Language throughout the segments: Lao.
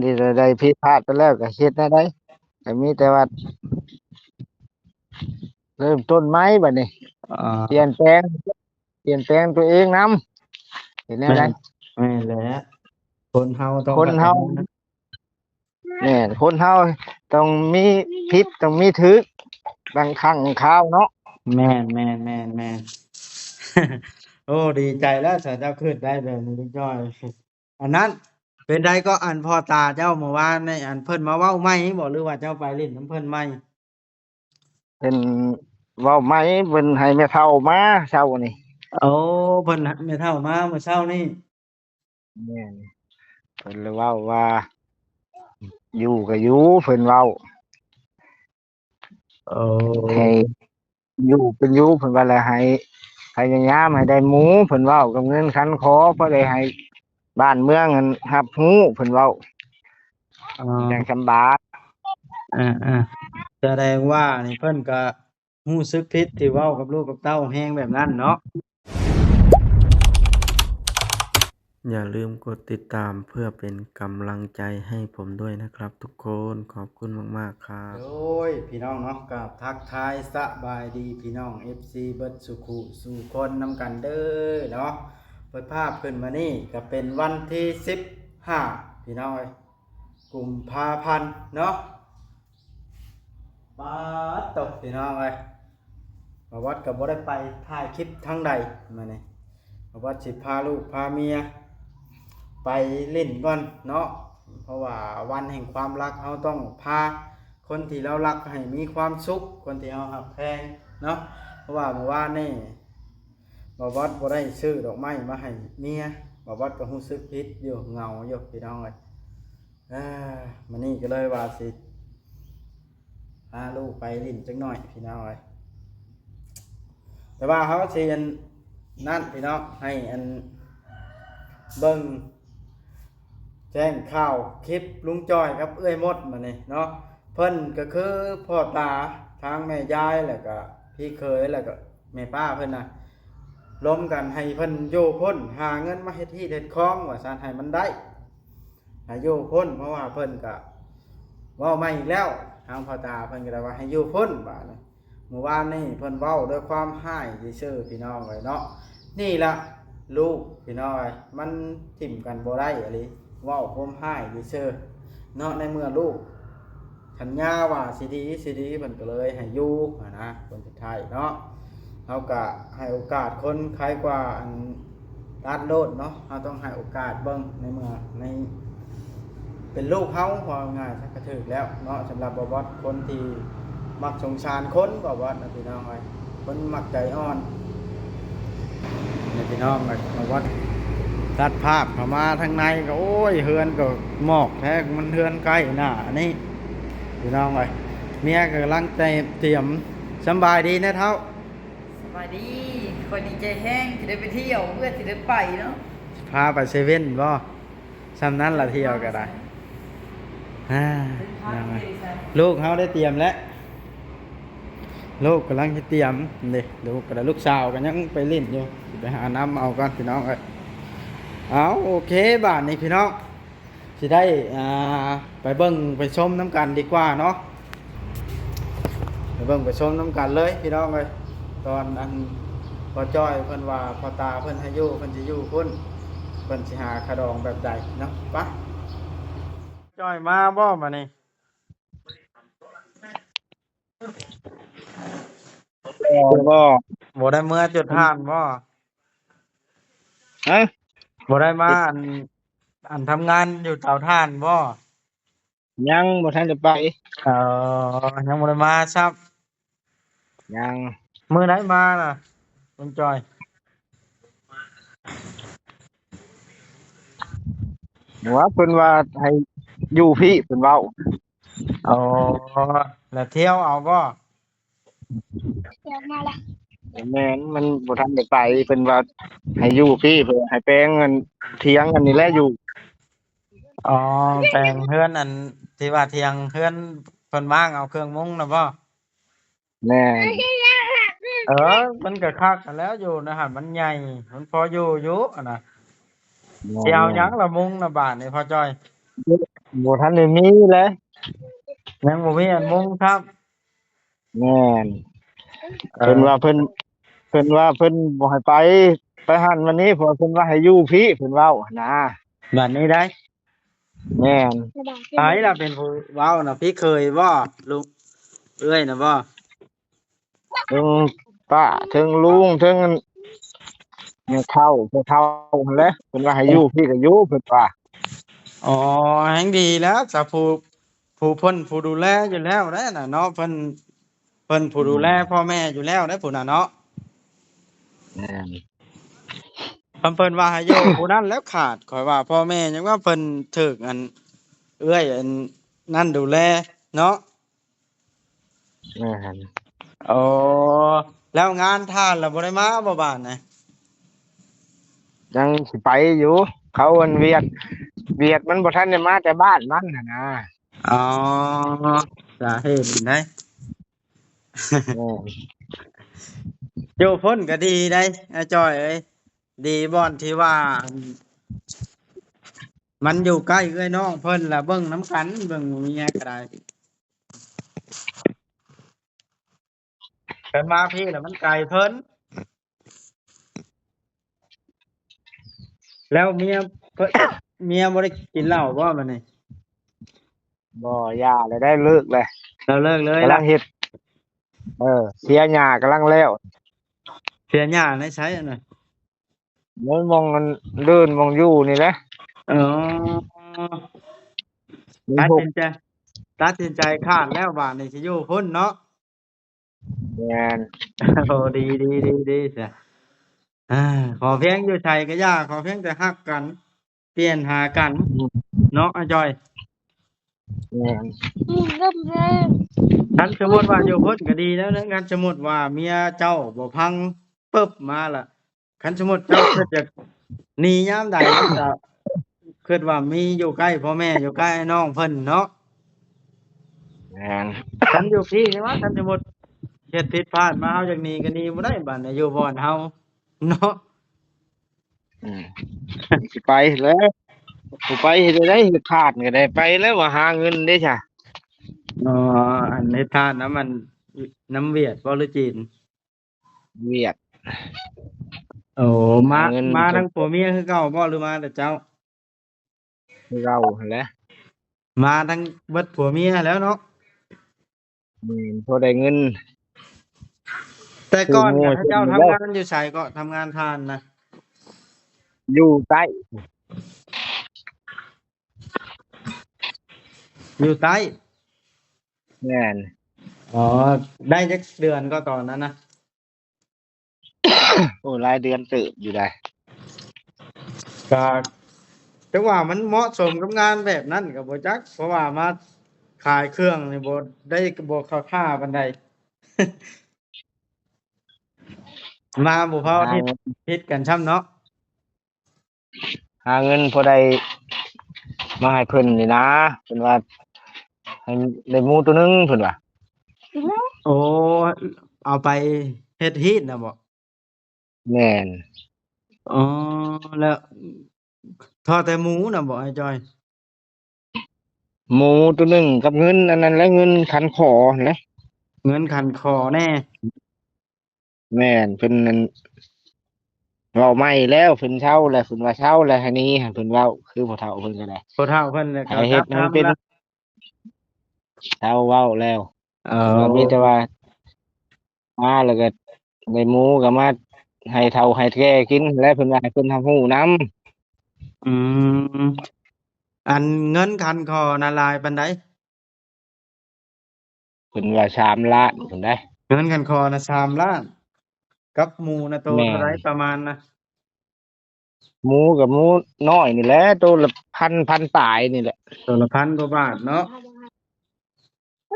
ທີ່ໄດ້ຜິດພາດໄປແລ້ວກໍເຮັດແນວໃດ ກໍມີແຕ່ວ່າເລີ່ມຕົ້ນໃໝ່ບັດນີ້ ອ່າ ປ່ຽນແປງ ປ່ຽນແປງຕົວເອງນຳ ເຮັດແນວໃດ ແມ່ນ ແມ່ນແຫຼະ ຄົນເຮົາຕ້ອງ ຄົນເຮົາ ພັດທະນາ ແມ່ນ ຄົນເຮົາຕ້ອງມີຜິດ ຕ້ອງມີຖືກ ບາງຄັ້ງບາງຄາວເນາະ ແມ່ນໆໆໆ ໂອ້ ດີໃຈແລ້ວ ຖ້າເຈົ້າຄິດໄດ້ແບບນີ້ ລຸງຈ້ອຍ. ອັນນັ້ນ ເປັນໃດກໍ ອັນພໍ່ຕາເຈົ້າມື້ວານນີ້ ອັນເພິ່ນມາເວົ້າໃໝ່ບໍ່ ຫຼືວ່າເຈົ້າໄປຫຼິ້ນນຳເພິ່ນໃໝ່? ເພິ່ນເວົ້າໃໝ່ ເພິ່ນໃຫ້ແມ່ເຖົ້າມາເຊົ້ານີ້. ໂອ້ ເພິ່ນ ແມ່ເຖົ້າມາມື້ເຊົ້ານີ້. ແມ່ນ ເພິ່ນລະເວົ້າວ່າ ຢູ່ກໍຢູ່ ເພິ່ນເວົ້າ. ໂອ້ ໃຫ້ຢູ່ເປັນຢູ່ ເພິ່ນວ່າ ລະໃຫ້ພະຍາຍາມໃຫ້ໄດ້ໝູ່ ເພິ່ນເວົ້າ ກັບເງິນຄັນຂໍ ພໍໄດ້ໃຫ້ບ້ານເມືອງຫັ້ນຮັບຮູ້ ເພິ່ນເວົ້າ ອໍ ຈັ່ງສຳບາຍ. ເອີໆ ສະແດງວ່ານີ້ເພິ່ນກະຮູ້ສຶກຜິດທີ່ເວົ້າກັບລູກກັບເຕົ້າແຮງແບບນັ້ນເນາະ. ຢ່າลืมกดติดตามเพื่อเป็นกำลังใจให้ผมด้วยนะครับทุกคน ขอบคุณมากๆ ครับ. ໂດຍ ພີ່ນ້ອງເນາະ ກໍທັກທາຍສະບາຍດີພີ່ນ້ອງເອັຟຊີເບິດສູ່ຄູ່ສູ່ຄົນນຳກັນເດີເນາະ. ເປີດພາບຂຶ້ນມານີ້ກໍເປັນວັນທີສິບຫ້າ ພີ່ນ້ອງເອີຍ ກຸມພາພັນເນາະ. ປາດໂຕ ພີ່ນ້ອງເອີຍ ບ່າວບອດກໍບໍ່ໄດ້ໄປຖ່າຍຄລິບທາງໃດມື້ນີ້ ບ່າວບອດຊິພາລູກພາເມຍໄປຫຼິ້ນກ່ອນເນາະ ເພາະວ່າວັນແຫ່ງຄວາມຮັກ ເຮົາຕ້ອງພາຄົນທີ່ເຮົາຮັກໃຫ້ມີຄວາມສຸກ ຄົນທີ່ເຮົາຮັກແພງເນາະ. ເພາະວ່າມື້ວານນີ້ບ່າວບອດບໍ່ໄດ້ຊື້ດອກໄມ້ມາໃຫ້ເມຍ ບ່າວບອດກໍຮູ້ສຶກຜິດຢູ່ ເຫງົາຢູ່ ພີ່ນ້ອງເອີຍ. ເອີ ມື້ນີ້ກໍເລີຍວ່າຊິພາລູກໄປຫຼິ້ນຈັກໜ້ອຍພີ່ນ້ອງເອີຍ ແຕ່ວ່າເຮົາຊິອັນນັ້ນພີ່ນ້ອງ ໃຫ້ອັນເບິ່ງແຈ້ງຂ່າວຄລິບລຸງຈ້ອຍກັບເອື້ອຍມົດມື້ນີ້ເນາະ. ເພິ່ນກໍຄືພໍ່ຕາ ທາງແມ່ຍາຍ ແລ້ວກໍພີ່ເຂີຍ ແລ້ວກໍແມ່ປ້າເພິ່ນນະ ລົມກັນໃຫ້ເພິ່ນຢູ່ພຸ້ນ ຫາເງິນມາເຮັດຮີດເຮັດຄອງວ່າຊັ້ນ ໃຫ້ມັນໄດ້ ໃຫ້ຢູ່ພຸ້ນ ເພາະວ່າເພິ່ນກະເວົ້າໃໝ່ອີກແລ້ວ ທາງພໍ່ຕາເພິ່ນກໍໄດ້ວ່າໃຫ້ຢູ່ພຸ້ນບາດນີ້. ມື້ວານນີ້ເພິ່ນເວົ້າດ້ວຍຄວາມຮ້າຍຊື່ໆ ພີ່ນ້ອງເອີຍເນາະ. ນີ້ລະລູກ ພີ່ນ້ອງເອີຍ ມັນຖິ້ມກັນບໍ່ໄດ້ອີ່ຫຼີ ເວົ້າຄວາມຮ້າຍຊື່ໆເນາະ. ໃນເມື່ອລູກສັນຍາວ່າຊິດີ ຊິດີ ເພິ່ນກໍເລີຍໃຫ້ຢູ່ຫັ້ນນະ ຜົນສຸດທ້າຍເນາະ. ເຮົາກະໃຫ້ໂອກາດຄົນ ຄາຍກວ່າອັນຕັດໂລດເນາະ. ເຮົາຕ້ອງໃຫ້ໂອກາດເບິ່ງ ໃນເມື່ອໃນເປັນລູກເຮົາ ເວົ້າງ່າຍໆ ຊະກະຖືກແລ້ວເນາະ. ສຳລັບບ່າວບອດ ຄົນທີ່ມັກສົງສານຄົນ ບ່າວບອດນະ ພີ່ນ້ອງເອີຍ ຄົນມັກໃຈອ່ອນນະ ພີ່ນ້ອງເອີຍ. ບ່າວບອດຕັດພາບເຂົ້າມາທາງໃນກໍ ໂອ້ຍ ເຮືອນກໍໝອກແທ້ ມັນເຮືອນໃກ້ໜ້າອັນນີ້ ພີ່ນ້ອງເອີຍ. ເມຍກໍກຳລັງແຕ່ ຕຽມ ສຳບາຍດີນະເຖົ້າ. ສະບາຍດີ ຂ້ອຍດີໃຈແຮງທີ່ໄດ້ໄປທ່ຽວ ເພື່ອຊິໄດ້ໄປເນາະ ພາໄປເຊເວັ່ນບໍ່? ສ່ຳນັ້ນລະທ່ຽວກໍໄດ້. ອ່າ ລູກເຮົາໄດ້ຕຽມແລ້ວ ລູກກຳລັງຊິຕຽມເດ້. ລູກກໍໄດ້ ລູກສາວກໍຍັງໄປຫຼິ້ນຢູ່ ຊິໄປຫານຳເອົາກ່ອນ ພີ່ນ້ອງເອີຍ. ເອົາ ໂອເຄ ບາດນີ້ ພີ່ນ້ອງ ຊິໄດ້ ອ່າ ໄປເບິ່ງໄປຊົມນຳກັນດີກວ່າເນາະ. ໄປເບິ່ງໄປຊົມນຳກັນເລີຍ ພີ່ນ້ອງເອີຍ. ຕອນອັນພໍ່ຈ້ອຍເພິ່ນວ່າພໍ່ຕາເພິ່ນໃຫ້ຢູ່ ເພິ່ນຊິຢູ່ພຸ້ນ ເພິ່ນຊິຫາຂະດອງແບບໃດເນາະ. ໄປ ຈ້ອຍມາບໍ່ບາດນີ້? ບໍ່ ບໍ່ໄດ້ເມືອຈຸດຖ່ານບໍ່? ຮະ? ບໍ່ໄດ້ມາ ອັນ ອັນທຳງານຢູ່ເຕົາຖ່ານບໍ່? ຍັງບໍ່ທັນໄດ້ໄປ. ເອີ ຍັງບໍ່ໄດ້ມາຊ້ຳ. ຍັງ. ມື້ໃດມານະ ລຸງຈ່ອຍ? ວ່າເພິ່ນວ່າໃຫ້ຢູ່ພີ້ ເພິ່ນເວົ້າ. ອໍ ແລ້ວທ່ຽວເອົາບໍ່? ແມ່ນ ມັນບໍ່ທັນໄດ້ໄປ ເພິ່ນວ່າໃຫ້ຢູ່ພີ້ ເພິ່ນໃຫ້ແປງອັນຖຽງອັນນີ້ແຫຼະຢູ່. ອໍ ແປງເຮືອນ ອັນທີ່ວ່າຖຽງເຮືອນເພິ່ນວາງເອົາເຄື່ອງມຸງນະບໍ່? ແມ່ນ. ເອີ ມັນກໍຄັກຫັ້ນແຫຼ້ວ ຢູ່ໃນຫັ້ນມັນໃຫຍ່ ມັນພໍຢູ່ຢູ່ຫັ້ນນະ. ແມ່ນ. ຊິເອົາຫຍັງລະມຸງນະບາດນີ້ ພໍ່ຈ້ອຍ? ບໍ່ທັນໄດ້ມີເລີຍ ຍັງບໍ່ມີອັນມຸງຊ້ຳ. ແມ່ນ ເອີ ເພິ່ນວ່າເພິ່ນ ເພິ່ນວ່າເພິ່ນບໍ່ໃຫ້ໄປ ໄປຫັ້ນມານີ້ ເພາະວ່າເພິ່ນວ່າໃຫ້ຢູ່ພີ້ ເພິ່ນເວົ້າຫັ້ນນະ. ບັດນີ້ໄດ໋ ແມ່ນ ໃຜລະເປັນຜູ້ເວົ້ານະ? ພີ່ເຂີຍບໍ? ລຸງ ເອື້ອຍນະບໍ? ເທິງປ້າ ເທິງລຸງ ເທິງແມ່ເຖົ້າ ພໍ່ເຖົ້າຫັ້ນແຫຼະ ເພິ່ນວ່າໃຫ້ຢູ່ພີ້ກໍຢູ່ ເພິ່ນວ່າ. ອໍ ແຮ່ງດີແລ້ວ ສາຜູ້ ຜູ້ເພິ່ນຜູ້ດູແລຢູ່ແລ້ວແຫຼະນະເນາະ ເພິ່ນ ເພິ່ນຜູ້ດູແລ ອືມ ພໍ່ແມ່ຢູ່ແລ້ວເດ້ຜູ້ນັ້ນເນາະ. ແມ່ນ ຄັນເພິ່ນວ່າໃຫ້ຢູ່ຜູ້ນັ້ນແລ້ວຂາດ ຂ້ອຍວ່າພໍ່ແມ່ຍັງວ່າເພິ່ນຖືກອັນເອື້ອຍອັນນັ້ນດູແລເນາະ. ແມ່ນ ໂອ້ ແລ້ວງານທ່ານລະບໍ່ໄດ້ມາບໍ່ບາດນະ? ຍັງຊິໄປຢູ່ ເຂົາອັນວຽກ ວຽກມັນບໍ່ທັນໄດ້ມາແຕ່ບ້ານມັນຫັ້ນນະ. ອໍ ສາເຫດນີ້ໄດ໋ ແມ່ນ ຢູ່ພຸ້ນກໍດີໄດ໋ ອ້າຍຈ້ອຍເອີຍ ດີບ່ອນທີ່ວ່າ ມັນຢູ່ໃກ້ເອື້ອຍນ້ອງເພິ່ນ ລະເບິ່ງນຳກັນ ເບິ່ງເມຍກໍໄດ້. ຄັນມາພີ້ລະມັນໄກເພິ່ນ ແລ້ວເມຍເພິ່ນ ເມຍບໍ່ໄດ້ກິນເຫຼົ້າບໍ່ບັດນີ້? ບໍ່ ຢ່າແລ້ວໄດ໋ ເລີກແລ້ວ ລາວເລີກເລີຍ ກຳລັງເຮັດ ເອີ ເສຍຫຍ້າກຳລັງແລ້ວ. ເສຍຫຍ້າໃນໃສອັນນັ້ນ? ໃນໝ່ອງອັນເດີ່ນໝ່ອງຢູ່ນີ້ແຫຼະ. ອໍ ຕັດສິນໃຈ ຕັດສິນໃຈຂາດແລ້ວບາດນີ້ ຊິຢູ່ພຸ້ນເນາະ. ແມ່ນ ໂອ້ ດີໆໆໆ ຊະ ອາ ຂໍພຽງຢູ່ໃສກໍຢ່າ ຂໍພຽງແຕ່ຮັກກັນ ປ່ຽນຫາກັນ ອືມ ເນາະ ອ້າຍຈ້ອຍ. ແມ່ນ ຄັນສົມມຸດວ່າຢູ່ພຸ້ນກໍດີແລ້ວເນາະ ຄັນສົມມຸດວ່າເມຍເຈົ້າບໍ່ຟັງປຶບມາລະ ຄັນສົມມຸດເຈົ້າຄິດຈະໜີຍາມໃດ ເຈົ້າກໍຄິດວ່າມີຢູ່ໃກ້ພໍ່ແມ່ ຢູ່ໃກ້ອ້າຍນ້ອງເພິ່ນເນາະ. ແມ່ນ ຄັນຢູ່ພີ້ນີ້ວ່າ ຄັນສົມມຸດເຮັດຜິດພາດມາ ເຮົາຢາກໜີກໍໜີບໍ່ໄດ້ ບາດນີ້ຢູ່ບ່ອນເຮົາເນາະ. ອືມ ຊິໄປແລ້ວ ບໍ່ໄປເຮັດໃດ ເຮັດທານກໍໄດ້ ໄປແລ້ວວ່າຫາເງິນເດ້ຊະ. ອໍ ອັນເຮັດທານນຳ ອັນ ນຳຫວຽດບໍ່ ຫຼື ຈີນ? ຫວຽດ. ໂອ້ ມາ ມາທັງຜົວເມຍຄືເກົ່າບໍ່ ຫຼື ມາແຕ່ເຈົ້າ? ຄືເກົ່າຫັ້ນແຫຼະ ມາທັງເບິດຜົວເມຍແລ້ວເນາະ. ແມ່ນ ພໍໄດ້ເງິນ. ແຕ່ກ່ອນ ຄືໝູ່ ເຂົາເຈົ້າທຳງານຢູ່ໃສເກາະ ທຳງານທ່ານນະ? ຢູ່ໃຕ້ ຢູ່ໃຕ້. ແມ່ນ. ອໍ ໄດ້ຈັກເດືອນກໍຕອນນັ້ນນະ? ໂອ້ ຫຼາຍເດືອນເຕີບຢູ່ໃດ໋. ກໍ ແຕ່ວ່າມັນເໝາະສົມກັບງານແບບນັ້ນກໍບໍ່ຈັກ ເພາະວ່າມາຂາຍເຄື່ອງນີ້ບໍ່ໄດ້ ບໍ່ເຂົ້າທ່າປານໃດ ມາບໍ່ພໍທິດ ຫາເງິນ ຜິດກັນຊ້ຳເນາະ. ຫາເງິນພໍໄດ້ມາໃຫ້ເພິ່ນນີ້ນາ ເພິ່ນວ່າໃຫ້ໄດ້ໝູໂຕໜຶ່ງ ເພິ່ນວ່າ. ໂອ້ ເອົາໄປເຮັດຮີດນະບໍ? ແມ່ນ. ອໍ ແລ້ວ ທໍ່ແຕ່ໝູນະບໍ ອ້າຍຈ້ອຍ? ໝູໂຕໜຶ່ງກັບເງິນອັນນັ້ນແຫຼະ ເງິນຂັນຂໍຫັ້ນແຫຼະ. ເງິນຂັນຂໍແດ່. ແມ່ນ ເພິ່ນນັ້ນເວົ້າໃໝ່ແລ້ວ ເພິ່ນເຊົາແລ້ວ ເພິ່ນວ່າເຊົາແລ້ວ ໃຫ້ໜີ ໃຫ້ເພິ່ນເວົ້າ ຄືພໍ່ເຖົ້າເພິ່ນກໍໄດ້ ພໍ່ເຖົ້າເພິ່ນກໍໃຫ້ເຮັດໃຫ້ມັນເປັນ ເຊົາເວົ້າແລ້ວ. ເອີ ມີແຕ່ວ່າມາແລ້ວກໍໄດ້ໝູກໍມາໃຫ້ເຖົ້າໃຫ້ແກ່ກິນແຫຼະ ເພິ່ນວ່າໃຫ້ເພິ່ນຮັບຮູ້ນຳ. ອືມ ອັນເງິນຂັນຂໍນະຫຼາຍປານໃດ? ເພິ່ນວ່າສາມລ້ານພຸ້ນໃດ໋. ເງິນຂັນຂໍນະສາມລ້ານ ກັບໝູນະໂຕເທົ່າໃດປະມານນະ? ໝູກໍໝູນ້ອຍນີ້ແຫຼະ ໂຕລະພັນ ພັນປາຍນີ້ແຫຼະ. ໂຕລະພັນກວ່າບາດເນາະ.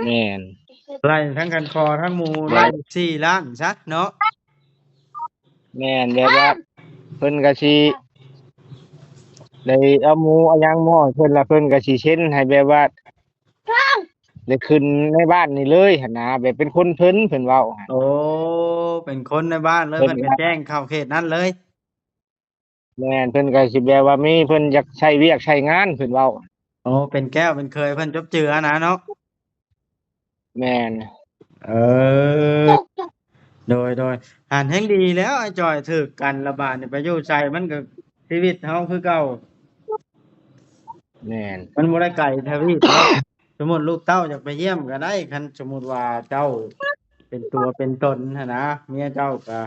ແມ່ນ. ໄລ່ທັງຂັນຂໍທັງໝູໄດ້ສີ່ລ້ານຊະເນາະ. ແມ່ນ ແບບວ່າເພິ່ນກໍຊິໄດ້ເອົາໝູເອົາຫຍັງມອບໃຫ້ເພິ່ນ ລະເພິ່ນກໍຊິເຊັນໃຫ້ແບບວ່າໄດ້ຂຶ້ນໃນບ້ານນີ້ເລີຍຫັ້ນນະ ແບບເປັນຄົນເພິ່ນ ເພິ່ນເວົ້າ. ໂອ້ ເປັນຄົນໃນບ້ານເລີຍ ເພິ່ນກໍແຈ້ງເຂົ້າເຂດນັ້ນເລີຍ. ແມ່ນ ເພິ່ນກໍຊິແບບວ່າມີ ເພິ່ນຢາກໃຊ້ວຽກໃຊ້ງານ ເພິ່ນເວົ້າ. ໂອ້ ເປັນແກ້ວເປັນເຂີຍເພິ່ນຈົບເຈືອນະເນາະ. ແມ່ນ. ເອີ ໂດຍໆ ຫັ້ນແຮ່ງດີແລ້ວອ້າຍຈ່ອຍ ຖືກກັນລະບາດນີ້ ໄປຢູ່ໃສມັນກໍຊີວິດເຮົາຄືເກົ່າ. ແມ່ນ. ມັນບໍ່ໄດ້ໄກທະວີບເນາະ ສົມມຸດລູກເຕົ້າຢາກໄປຢ້ຽມກໍໄດ້ ຄັນສົມມຸດວ່າເຈົ້າເປັນຕົວເປັນຕົນຫັ້ນນະ ເມຍເຈົ້າກໍ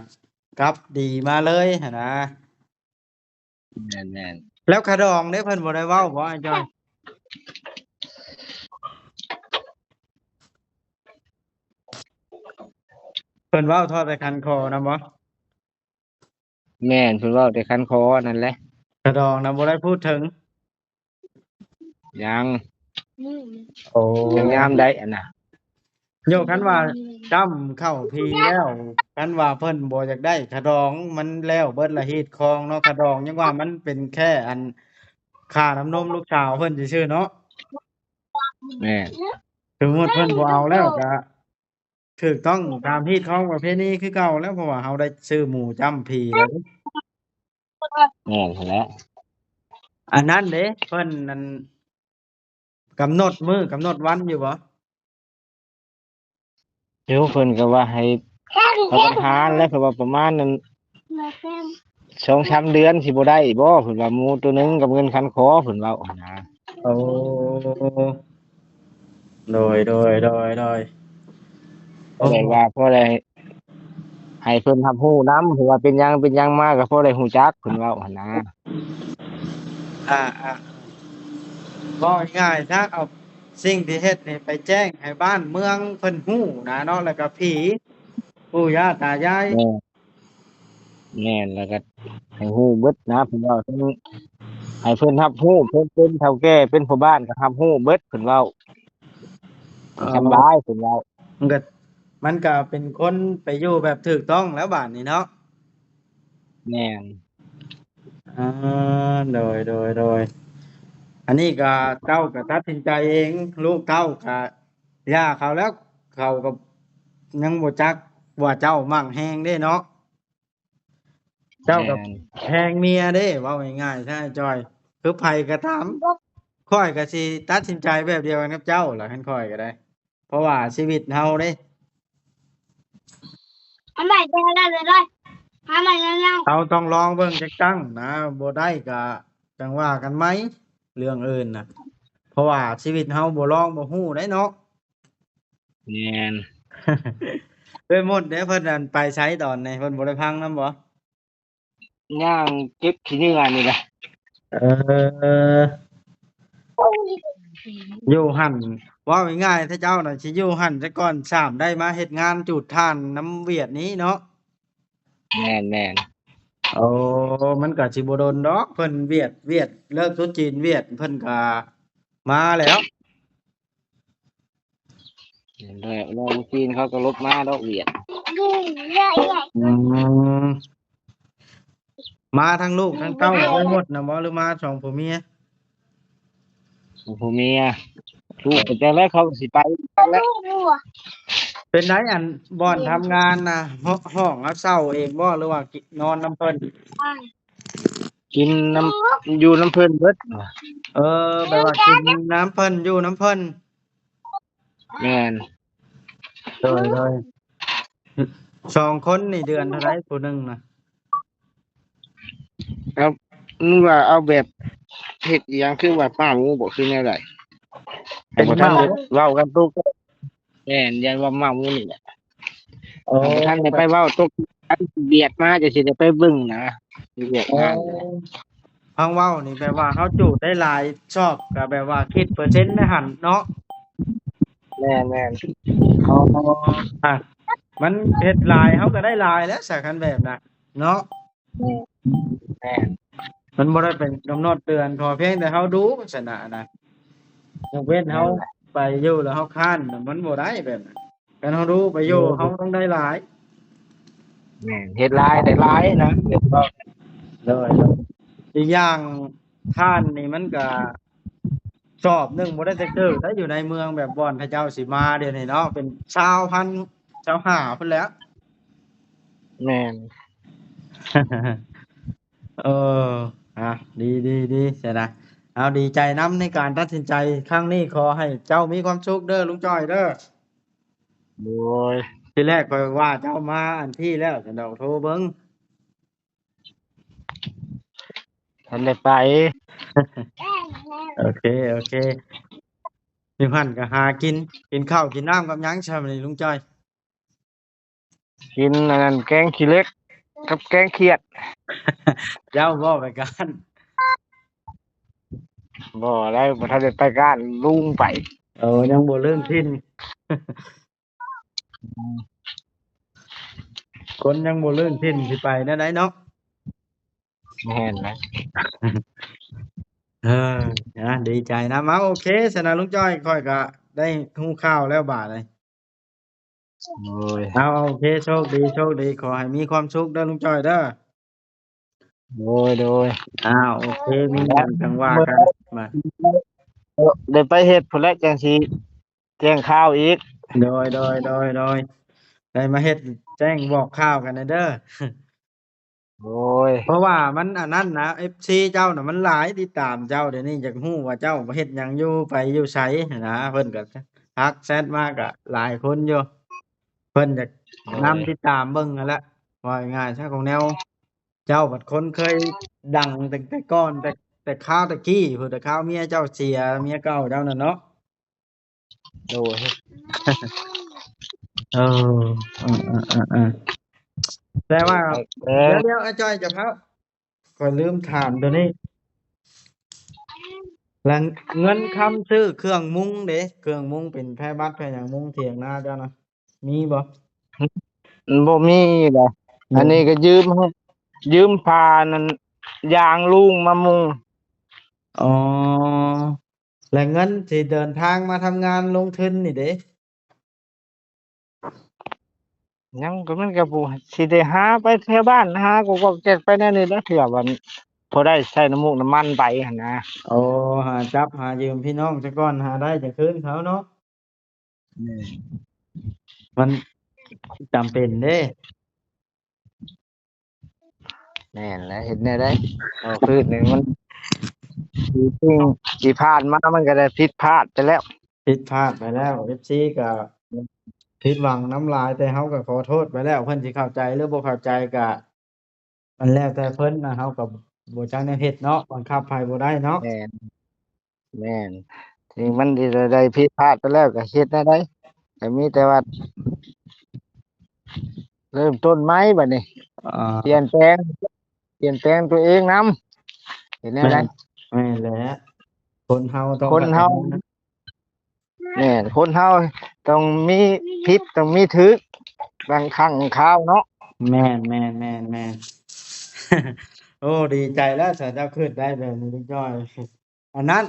ກັບດີມາເລີຍຫັ້ນນະ. ແມ່ນໆ ແລ້ວຄ່າດອງເດ້ ເພິ່ນບໍ່ໄດ້ເວົ້າບໍ່ອ້າຍຈ່ອຍ? ເພິ່ນເວົ້າເທົ່າແຕ່ຄັນຂໍນຳບໍ່? ແມ່ນ ເພິ່ນເວົ້າແຕ່ຄັນຂໍນັ້ນແຫຼະ ຄ່າດອງນະບໍ່ໄດ້ພູດເຖິງ. ຍັງ. ໂອ້ ຍັງຍາມໃດອັນນະ. ໂຍ ຄັນວ່າຈ້ຳເຂົ້າພີແລ້ວ ຄັນວ່າເພິ່ນບໍ່ຢາກໄດ້ຄ່າດອງ ມັນແລ້ວເບິດລະຮີດຄອງເນາະ. ຄ່າດອງຍັງວ່າມັນເປັນແຄ່ອັນຄ່ານ້ຳນົມລູກສາວເພິ່ນຊື່ໆເນາະ. ແມ່ນ. ສົມມຸດເພິ່ນບໍ່ເອົາແລ້ວກະຖືກຕ້ອງຕາມຮີດຄອງປະເພນີຄືເກົ່າແລ້ວ ເພາະວ່າເຮົາໄດ້ຊື້ໝູຈ້ຳພີແລ້ວເດ້. ແມ່ນຫັ້ນແຫຼະ. ອັນນັ້ນເດ້ ເພິ່ນນັ້ນກຳນົດມື້ກຳນົດວັນຢູ່ບໍ່? ເອີ ເພິ່ນກໍວ່າໃຫ້ປະທານແລ້ວ ເພິ່ນວ່າປະມານນັ້ນ ສອງສາມເດືອນຊິບໍ່ໄດ້ບໍ່ ເພິ່ນວ່າ ໝູໂຕໜຶ່ງກັບເງິນຄັນຂໍ ເພິ່ນເວົ້າຫັ້ນນະ. ໂອ້ ໂດຍໆໆໆ ເພາະໄດ້ວ່າ ພໍໄດ້ໃຫ້ເພິ່ນຮັບຮູ້ນຳ ເພາະວ່າເປັນຫຍັງເປັນຫຍັງມາ ກໍພໍໄດ້ຮູ້ຈັກ ເພິ່ນເວົ້າຫັ້ນນະ. ອ່າໆ ເວົ້າງ່າຍໆຊະ ເອົາສິ່ງທີ່ເຮັດນີ້ໄປແຈ້ງໃຫ້ບ້ານເມືອງເພິ່ນຮູ້ນະເນາະ ແລ້ວກໍຜີ ປູ່ຍ່າຕາຍາຍ. ແມ່ນ ແມ່ນ ແລ້ວກໍໃຫ້ຮູ້ເບິດນະ ເພິ່ນເວົ້າ ໃຫ້ເພິ່ນຮັບຮູ້ ເພິ່ນເປັນເຖົ້າແກ່ ເປັນພໍ່ບ້ານກໍຮັບຮູ້ເບິດ ເພິ່ນເວົ້າ. ເອີ ສຳບາຍ ເພິ່ນເວົ້າ. ມັນກໍ ມັນກໍເປັນຄົນໄປຢູ່ແບບຖືກຕ້ອງແລ້ວບາດນີ້ເນາະ. ແມ່ນ. ອ່າ ໂດຍໆໆ ອັນນີ້ກໍເຈົ້າກໍຕັດສິນໃຈເອງ ລູກເຕົ້າກໍຢ່າເຂົາແລ້ວ ເຂົາກໍຍັງບໍ່ຈັກວ່າເຈົ້າມັກແຮງເດ້ເນາະ. ເຈົ້າກໍ ແມ່ນ ແຮງເມຍເດ້ ເວົ້າງ່າຍໆຊະອ້າຍຈ່ອຍ ຄືໃຜກໍຕາມ ຂ້ອຍກໍຊິຕັດສິນໃຈແບບດຽວກັນກັບເຈົ້າລະ ຄັນຂ້ອຍກໍໄດ້ ເພາະວ່າຊີວິດເຮົາເດ້ ເອົາໃໝ່ແຕ່ລະເລີຍ ເອົາໃໝ່ຍາວໆ ເຮົາຕ້ອງລອງເບິ່ງຈັກຄັ້ງນະ ບໍ່ໄດ້ກະຈັ່ງວ່າກັນໃໝ່ເລື່ອງອື່ນນະ ເພາະວ່າຊີວິດເຮົາບໍ່ລອງບໍ່ຮູ້ໄດ໋ເນາະ. ແມ່ນ. ເອື້ອຍມົດເດ້ ເພິ່ນ ອັນ ໄປໃສຕອນນີ້ ເພິ່ນບໍ່ໄດ້ພັງນຳບໍ່? ຍ່າງເກັບຂີ້ເຫຍື້ອນີ້ແຫຼະ. ເອີ ຢູ່ຫັ້ນ ເວົ້າງ່າຍໆ ຖ້າເຈົ້ານະຊິຢູ່ຫັ້ນແຕ່ກ່ອນ ສາມໄດ້ມາເຮັດງານຈູດຖ່ານນຳຫວຽດນີ້ເນາະ. ແມ່ນໆ. ໂອ້ ມັນກະຊິບໍ່ດົນດອກ ເພິ່ນຫວຽດ ຫວຽດເລີກຕຸດຈີນ ຫວຽດເພິ່ນກະມາແລ້ວ. ແມ່ນແລ້ວ ແລ້ວຈີນເຂົາກໍລົບມາດອກຫວຽດ. ອືມ ມາທັງລູກທັງເຕົ້າໄດ້ໝົດນະບໍ່ ຫຼືມາສອງຜົວເມຍ? ສອງຜົວເມຍ. ລູກກໍຈັກແລ້ວ ເຂົາກໍຊິໄປແລ້ວ. ເປັນໃດ ອັນ ບ່ອນທຳງານນະ ຫ້ອງເຮົາເຊົ່າເອງບໍ່ ຫຼືວ່ານອນນຳເພິ່ນ? ກິນນຳ ຢູ່ນຳເພິ່ນເບິດ. ເອີ ແບບວ່າກິນນຳເພິ່ນ ຢູ່ນຳເພິ່ນ. ແມ່ນ. ໂດຍໆ. ສອງຄົນນີ້ເດືອນເທົ່າໃດຜູ້ໜຶ່ງນະ? ເອົາ ມັນວ່າເອົາແບບເຮັດອີ່ຫຍັງ ຄືວ່າປ້າໝູບໍ່ ຄືແນວໃດ? ເປັນ ບໍ່ທັນ ເວົ້າກັນຕຸກ. ແມ່ນ ຢ້ານວ່າເມົານີ້ແຫຼະ. ໂອ້ ບໍ່ທັນໄດ້ໄປເວົ້າຕົກ ຫວຽດມາຈັ່ງຊິໄດ້ໄປເບິ່ງນະ ຫວຽດງານ. ໂອ້ ຟັງເວົ້ານີ້ແບບວ່າເຮົາຈູດໄດ້ຫຼາຍຊອບ ກໍແບບວ່າຄິດເປີເຊັນໃນຫັ້ນເນາະ. ແມ່ນໆ. ອໍ ມັນເຮັດຫຼາຍເຮົາກໍໄດ້ຫຼາຍແຫຼະ ສາຄັນແບບນະເນາະ. ແມ່ນ ແມ່ນ. ມັນບໍ່ໄດ້ໄປກຳນົດເດືອນ ຂໍພຽງແຕ່ເຮົາດູຊະນະ ອັນນັ້ນ ຍົກເວັ້ນເຮົາ ແມ່ນແຫຼະ ໄປຢູ່ແລ້ວເຮົາຄ້ານນະ ມັນບໍ່ໄດ້ແບບນັ້ນ. ຄັນເຮົາຮູ້ປະໂຫຍດ ເຮົາຕ້ອງໄດ້ຫຼາຍ. ແມ່ນ ເຮັດຫຼາຍໄດ້ຫຼາຍນະ ແມ່ນບໍ່? ໂດຍ ໂດຍ. ອີກຢ່າງ ຖ່ານນີ້ມັນກະສອບໜຶ່ງບໍ່ໄດ້ຈັກເຕີບໄດ໋ ຢູ່ໃນເມືອງແບບບ່ອນເຂົາເຈົ້າຊິມາດຽວນີ້ເນາະ ເປັນຊາວພັນ ຊາວຫ້າພຸ້ນແຫຼະ. ແມ່ນ. ເອີ ອ່າ ດີ ດີ ດີ ຊັ້ນນະ. ເອົາ ດີໃຈນຳໃນການຕັດສິນໃຈຄັ້ງນີ້. ຂໍໃຫ້ເຈົ້າມີຄວາມສຸກເດີລຸງຈ້ອຍເດີ. ໂດຍ ທີແລກຂ້ອຍວ່າເຈົ້າມາອັນພີ້ແລ້ວ ຊັ້ນດອກ ໂທເບິ່ງ. ທັນໄດ້ໄປ. ໂອເຄ ໂອເຄ. ຢູ່ຫັ້ນກໍຫາກິນ ກິນເຂົ້າກິນນ້ຳກັບຫຍັງຊະມື້ນີ້ລຸງຈ້ອຍ? ກິນອັນນັ້ນ ແກງຂີ້ເຫຼັກກັບແກງຂຽດ. ເຈົ້າບໍ່ໄປການ? ບໍ່ໄດ້ ບໍ່ທັນໄດ້ໄປການ ລຸງໄປ. ເອີ ຍັງບໍ່ເລີ້ນຖິ່ນ. ຄົນຍັງບໍ່ເລີ້ນຖິ່ນ ຊິໄປແນວໃດເນາະ? ແມ່ນແຫຼະ. ເອີ ນະ ດີໃຈນຳ. ເອົາ ໂອເຄ ຊັ້ນນະ ລຸງຈ້ອຍ ຂ້ອຍກໍໄດ້ຮູ້ຂ່າວແລ້ວບາດນີ້. ໂດຍ ເອົາ ໂອເຄ ໂຊກດີ ໂຊກດີ ຂໍໃຫ້ມີຄວາມສຸກເດີລຸງຈ້ອຍເດີ. ໂດຍ ໂດຍ ອ້າວ ໂອເຄ ມີຫຍັງຈັ່ງວ່າກັນ ມາ ເອີ ໄດ້ໄປເຮັດພຸ້ນແຫຼະ ຈັ່ງຊິແຈ້ງຂ່າວອີກ. ໂດຍ ໂດຍ ໂດຍ ໂດຍ ໄດ້ມາເຮັດແຈ້ງບອກຂ່າວກັນແດ່ເດີ. ໂອ້ຍ ເພາະວ່າມັນອັນນັ້ນນະ ເອັຟຊີເຈົ້ານະມັນຫຼາຍ ຕິດຕາມເຈົ້າ ດຽວນີ້ຢາກຮູ້ວ່າເຈົ້າເຮັດຫຍັງຢູ່ ໄປຢູ່ໃສຫັ້ນນະ. ເພິ່ນກໍທັກແຊັດມາກໍຫຼາຍຄົນຢູ່ ເພິ່ນຢາກ ໂອ້ຍ ນຳຕິດຕາມເບິ່ງຫັ້ນແຫຼະ. ເວົ້າງ່າຍໆຊະ ຂອງແນວເຈົ້າບັດຄົນເຄີຍດັງຕັ້ງແຕ່ກ່ອນ ແຕ່ ແຕ່ຄາວແຕ່ກີ້ພຸ້ນ ແຕ່ຄາວເມຍເຈົ້າເສຍ ເມຍເກົ່າເຈົ້ານັ້ນເນາະ. ໂດຍ ເອີ ເອີ ເອີ ເອີ ເອີ ແຕ່ວ່າ ເອີ ດຽວໆ ອ້າຍຈ້ອຍ ຈະພາ ຂ້ອຍລືມຖາມໂຕນີ້ ແລ້ວເງິນຄຳຊື້ເຄື່ອງມຸງເດ ເຄື່ອງມຸງເປັນແພບັດແພຫຍັງ ມຸງຖຽງນາເຈົ້ານະ ມີບໍ່? ບໍ່ມີດອກ. ອືມ ອັນນີ້ກໍຢືມ ຢືມຜ້ານັ້ນ ຢາງລຸງມາມຸງ. ອໍ ແລະເງິນທີ່ເດີນທາງມາທຳງານລົງທຶນນີ້ເດ? ຍັງ ກໍມັນກໍບໍ່ ຊິໄດ້ຫາໄປແຖວບ້ານ ຫາກໍກໍແກກໄປແນວນີ້ແຫຼະ ເພື່ອວ່າພໍໄດ້ໃຊ້ນ້ຳມູກນ້ຳມັນໄປຫັ້ນນະ. ໂອ້ ຫາຈັບຫາຢືມພີ່ນ້ອງຊະກ່ອນ ຫາໄດ້ຈັ່ງຄືນເຂົາເນາະ. ແມ່ນ ມັນຈຳເປັນເດ້. ແມ່ນແຫຼະ ເຮັດແນວໃດ ເອົາຄືນນີ້ມັນ ທີ່ ທີ່ຜ່ານມາມັນກໍໄດ້ຜິດພາດໄປແລ້ວ ຜິດພາດໄປແລ້ວ ເອັຟຊີກໍຜິດຫວັງນຳຫຼາຍ ແຕ່ເຮົາກໍຂໍໂທດໄປແລ້ວ ເພິ່ນຊິເຂົ້າໃຈ ຫຼື ບໍ່ເຂົ້າໃຈກໍ ມັນແລ້ວແຕ່ເພິ່ນນະ ເຮົາກໍບໍ່ຈັກແນວເຮັດເນາະ ບັງຄັບໃຜບໍ່ໄດ້ເນາະ. ແມ່ນ ແມ່ນ ທີ່ມັນໄດ້ ໄດ້ຜິດພາດໄປແລ້ວກໍເຮັດແນວໃດ ກໍມີແຕ່ວ່າເລີ່ມຕົ້ນໃໝ່ບັດນີ້ ອ່າ ປ່ຽນແປງ ປ່ຽນແປງຕົວເອງນຳ ເຮັດແນວໃດ. ແມ່ນ ແມ່ນແຫຼະ ຄົນເຮົາຕ້ອງ ຄົນເຮົາ ແມ່ນ ຄົນເຮົາຕ້ອງມີຜິດຕ້ອງມີຖືກບາງຄັ້ງບາງຄາວເນາະ. ແມ່ນ ແມ່ນ ແມ່ນ ແມ່ນ. ໂອ້ ດີໃຈແລ້ວ ຖ້າເຈົ້າຄິດໄດ້ແບບນີ້ ລຸງຈ້ອຍ. ອັນນັ້ນ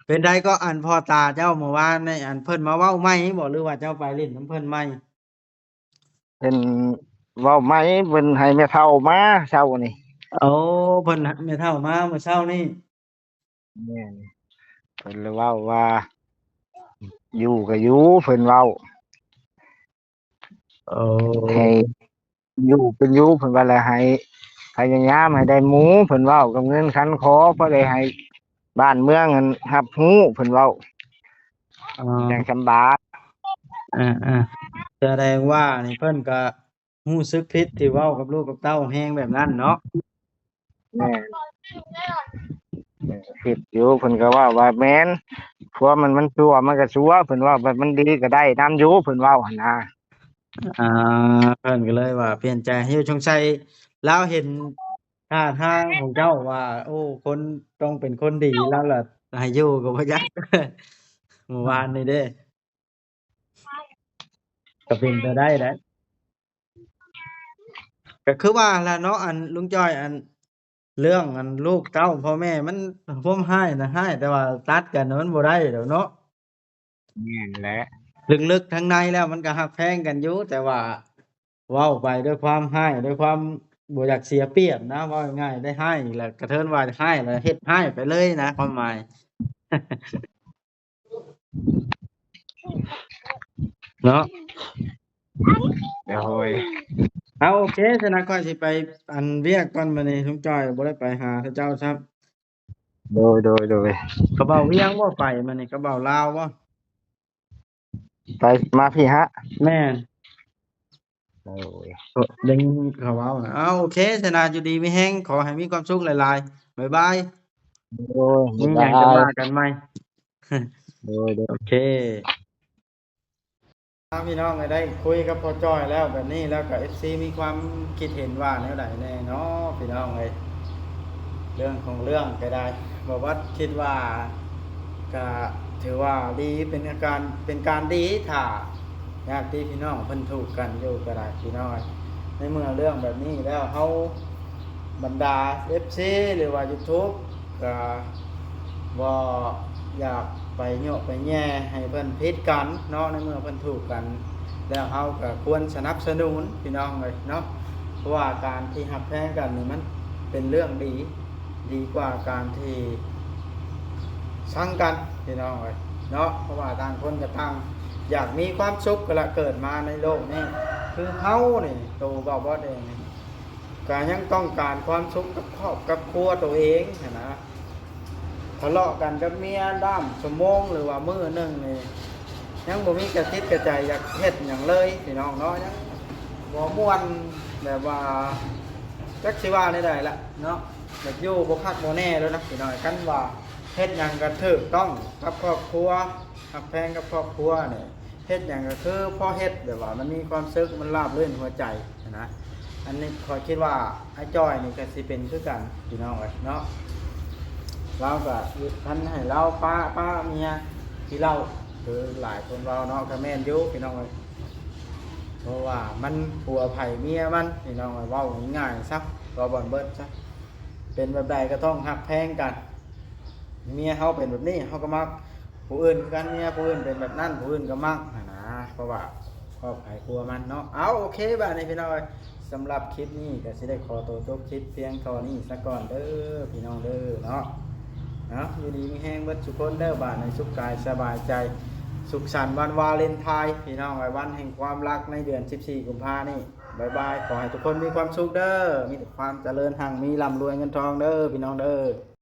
ເປັນໃດກໍ ອັນພໍ່ຕາເຈົ້າມື້ວານນີ້ ອັນເພິ່ນມາເວົ້າໃໝ່ບໍ່ ຫຼືວ່າເຈົ້າໄປຫຼິ້ນນຳເພິ່ນໃໝ່? ເພິ່ນເວົ້າໃໝ່ ເພິ່ນໃຫ້ແມ່ເຖົ້າມາເຊົ້ານີ້. ໂອ້ ເພິ່ນ ແມ່ເຖົ້າມາມື້ເຊົ້ານີ້. ແມ່ນ ເພິ່ນລະເວົ້າວ່າ ຢູ່ກໍຢູ່ ເພິ່ນເວົ້າ. ໂອ້ ໃຫ້ຢູ່ເປັນຢູ່ ເພິ່ນວ່າ ແລະໃຫ້ພະຍາຍາມໃຫ້ໄດ້ໝູ່ ເພິ່ນເວົ້າ ກັບເງິນຄັນຂໍ ພໍໄດ້ໃຫ້ບ້ານເມືອງຫັ້ນຮັບຮູ້ ເພິ່ນເວົ້າ. ອໍ ຈັ່ງສຳບາຍ. ເອີໆ ສະແດງວ່ານີ້ເພິ່ນກໍ ຮູ້ສຶກຜິດທີ່ເວົ້າກັບລູກກັບເຕົ້າແຮງແບບນັ້ນເນາະ. ແມ່ນ ເອີ ຜິດຢູ່ ເພິ່ນກໍເວົ້າວ່າແມ່ນ ຄວາມມັນ ມັນຊົ່ວມັນກໍຊົ່ວ ເພິ່ນເວົ້າ ແບບມັນດີກໍໄດ້ນຳຢູ່ ເພິ່ນເວົ້າຫັ້ນນະ. ອ່າ ເພິ່ນກໍເລີຍວ່າປ່ຽນໃຈໃຫ້ຢູ່ ສົງໄສລາວເຫັນທ່າທາງຂອງເຈົ້າວ່າ ໂອ້ ຄົນຕ້ອງເປັນຄົນດີ ລາວລະໃຫ້ຢູ່ກໍບໍ່ຢາກ ມື້ວານນີ້ເດ້. ກໍເປັນໄປໄດ້ແຫຼະ ກໍຄືວ່າແຫຼະເນາະ ອັນລຸງຈ້ອຍ ອັນເລື່ອງອັນລູກເຕົ້າພໍ່ແມ່ ມັນຄວາມຮ້າຍນະຮ້າຍ ແຕ່ວ່າຕັດກັນມັນບໍ່ໄດ້ດອກເນາະ. ແມ່ນແຫຼະ ເລິກໆທາງໃນແລ້ວມັນກໍຮັກແພງກັນຢູ່ ແຕ່ວ່າເວົ້າໄປດ້ວຍຄວາມຮ້າຍ ດ້ວຍຄວາມບໍ່ຢາກເສຍປຽບນະ ເວົ້າງ່າຍໆ ໄດ້ຮ້າຍແລ້ວ ກະເທີນວ່າຮ້າຍແລ້ວເຮັດຮ້າຍໄປເລີຍນະ ຄວາມໝາຍ. ເນາະ ໂດຍ ເອົາ ໂອເຄ ຊັ້ນນະ ຂ້ອຍຊິໄປອັນວຽກກ່ອນ ມື້ນີ້ລຸງຈ້ອຍບໍ່ໄດ້ໄປຫາເຂົາເຈົ້າຊ້ຳ. ໂດຍ ໂດຍ ໂດຍ ກະເບົາວຽງບໍ່ໄປມື້ນີ້ ກະເບົາລາວບໍ່? ໄປມາພີ້ຫະ? ແມ່ນ ໂດຍ ເອີ ໄດ້ຍິນເຂົາເວົ້ານະ. ເອົາ ໂອເຄ ຊະນະ ຢູ່ດີມີແຮງ ຂໍໃຫ້ມີຄວາມສຸກຫຼາຍໆ ບາຍບາຍ. ໂດຍ ມີຫຍັງຈະວ່າກັນໃໝ່. ໂດຍ ໂດຍ ໂອເຄ. ພີ່ນ້ອງເອີຍ ໄດ້ຄຸຍກັບພໍ່ຈ້ອຍແລ້ວ ແບບນີ້ແລ້ວກະ ເອັຟຊີ ມີຄວາມຄິດເຫັນວ່າແນວໃດແດ່ເນາະ ພີ່ນ້ອງເອີຍ? ເລື່ອງຂອງເລື່ອງກະໄດ້ ບໍ່ວ່າຄິດວ່າກະຖືວ່າດີ ເປັນອາການ ເປັນການດີ ຖ້າຍາດຕິພີ່ນ້ອງເພິ່ນທຸກກັນຢູ່ກະໄດ້ ພີ່ນ້ອງເອີຍ. ໃນເມື່ອເລື່ອງແບບນີ້ແລ້ວ ເຮົາ ບັນດາ ເອັຟຊີ ຫຼືວ່າ YouTube ກະບໍ່ຢາກໄປໂຍະໄປແຍ່ໃຫ້ເພິ່ນຜິດກັນເນາະ ໃນເມື່ອເພິ່ນຖືກກັນແລ້ວ ເຮົາກະຄວນສະໜັບສະໜູນ ພີ່ນ້ອງເອີຍເນາະ. ເພາະວ່າການທີ່ຮັກແພງກັນນີ້ ມັນເປັນເລື່ອງດີ ດີກວ່າການທີ່ຊັງກັນ ພີ່ນ້ອງເອີຍເນາະ. ເພາະວ່າຕ່າງຄົນກະຕ່າງຢາກມີຄວາມສຸກ ກະລະເກີດມາໃນໂລກນີ້ ຄືເຮົານີ້ ໂຕເບົາບອດເອງນີ້ ກະຍັງຕ້ອງການຄວາມສຸກກັບຄອບກັບຄົວໂຕເອງຫັ້ນນະ. ທະເລາະກັນກັບເມຍດ້າມຊົ່ວໂມງ ຫຼືວ່າມື້ໜຶ່ງນີ້ ຍັງບໍ່ມີກະຈິດກະໃຈຢາກເຮັດຫຍັງເລີຍ ພີ່ນ້ອງເນາະ. ຍັງບໍ່ມ່ວນ ແບບວ່າ ຈັກຊິວ່າແນວໃດລະເນາະ ແບບຢູ່ບໍ່ຄັກບໍ່ແນ່ແລ້ວນະ ພີ່ນ້ອງ. ຄັນວ່າເຮັດຫຍັງກະຖືກຕ້ອງກັບຄອບຄົວ ຮັກແພງກັບຄອບຄົວນີ້ ເຮັດຫຍັງກະຄືພໍເຮັດ ແບບວ່າມັນມີຄວາມສຸກ ມັນລາບລື່ນຫົວໃຈຫັ້ນນະ. ອັນນີ້ຂ້ອຍຄິດວ່າອ້າຍຈ້ອຍນີ້ກະຊິເປັນຄືກັນ ພີ່ນ້ອງເອີຍເນາະ. ລາວກະຄັນໃຫ້ລາວປະ ປະເມຍກິນເຫຼົ້າ ຄືຫຼາຍຄົນເວົ້າເນາະ ກະແມ່ນຢູ່ ພີ່ນ້ອງເອີຍ. ເພາະວ່າມັນຜົວໃຜເມຍມັນ ພີ່ນ້ອງເອີຍ ເວົ້າງ່າຍໆຊະ ເວົ້າບ່ອນເບິດຊະ. ເປັນແບບໃດກະຕ້ອງຮັກແພງກັນ ເມຍເຮົາເປັນແບບນີ້ ເຮົາກະມັກ ຜູ້ອື່ນຄືກັນ ເມຍຜູ້ອື່ນເປັນແບບນັ້ນ ຜູ້ອື່ນກະມັກຫັ້ນນະ ເພາະວ່າຄອບໃຜຄົວມັນເນາະ. ເອົາ ໂອເຄ ບາດນີ້ພີ່ນ້ອງເອີຍ ສຳລັບຄລິບນີ້ກະຊິໄດ້ຂໍໂຕຈົບຄລິບພຽງເທົ່ານີ້ສາກ່ອນເດີ ພີ່ນ້ອງເດີເນາະ. ເອົາ ຢູ່ດີມີແຮງເບິດທຸກຄົນເດີ ບາດນີ້ສຸກກາຍສະບາຍໃຈ ສຸກສັນວັນວາເລັນທາຍ ພີ່ນ້ອງເອີຍ ວັນແຫ່ງຄວາມຮັກໃນເດືອນສິບສີ່ກຸມພານີ້. ບາຍບາຍ ຂໍໃຫ້ທຸກຄົນມີຄວາມສຸກເດີ ມີແຕ່ຄວາມຈະເລີນຮັ່ງມີ ລ່ຳລວຍເງິນທອງເດີ ພີ່ນ້ອງເດີ.